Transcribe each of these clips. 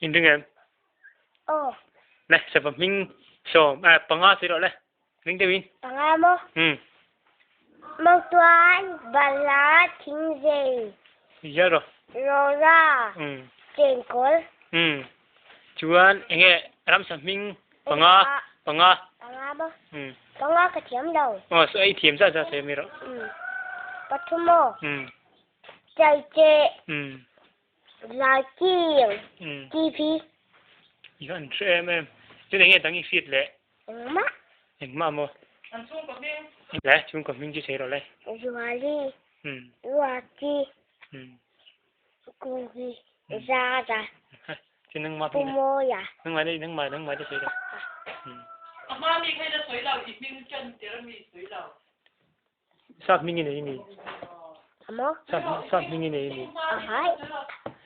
In ring em? Aw. Le, sava hming sawm, eh, panga sawi rawh le. Ring deuhin. Panga maw? Um. Mautuan, Balhla, Thingzei. Ziah rawh. Rora. Um. Chengkawl. Um. Chuan enge ramsa hming panga, panga. Panga maw? Um. Panga ka thiam lo. Aw, sawi i thiam zat zat sawi mi rawh. Um. Pathum maw? Um. Chaicheh. Um. Laiking. Um. TV. I han hre em em. Chuan enge dang i hriat leh? Engmah. Engmah maw? An chhungkaw hming. Le, chhungkaw hming chu sawi rawh le. Zuali. Um. Ruati. Um. Kuhi. Zara. Chu nangmah hming. Pumawia. Nangmah le, nangmah, nangmah te sawi rawh. Um. A hma mi kha ila sawi lo, i hming ṭan tir a mi sawi lo. Sap hming i nei mi? Amo? Sap sap hming i nei mi? Ahai.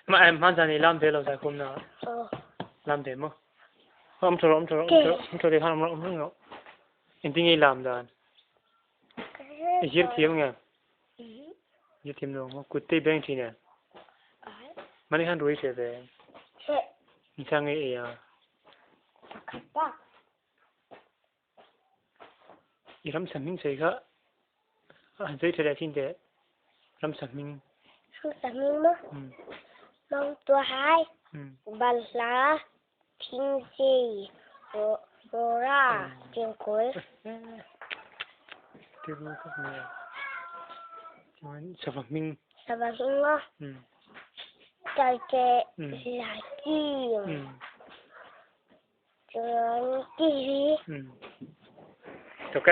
Ma em hman zan i lam ve lo zai khum na. Oh. Lam ve mo. Om thoro om thoro om thoro om thoro khan om om ring In ting i lam dan. I zir thiam nge? Zir thiam lo mo kut te beng thin e. Mani khan rui che ve. Che. Ni chang e e ya. Pakhat bak. I ramsa hming sawi kha han sawi tha leh thin teh ramsa hming. Ramsa hming maw? Mangtuahai, Balhla, Thingzei, Rora, Chengkawl. Sava hming. Sava hming maw? Taite, Laiking. Chuan TV. Ok.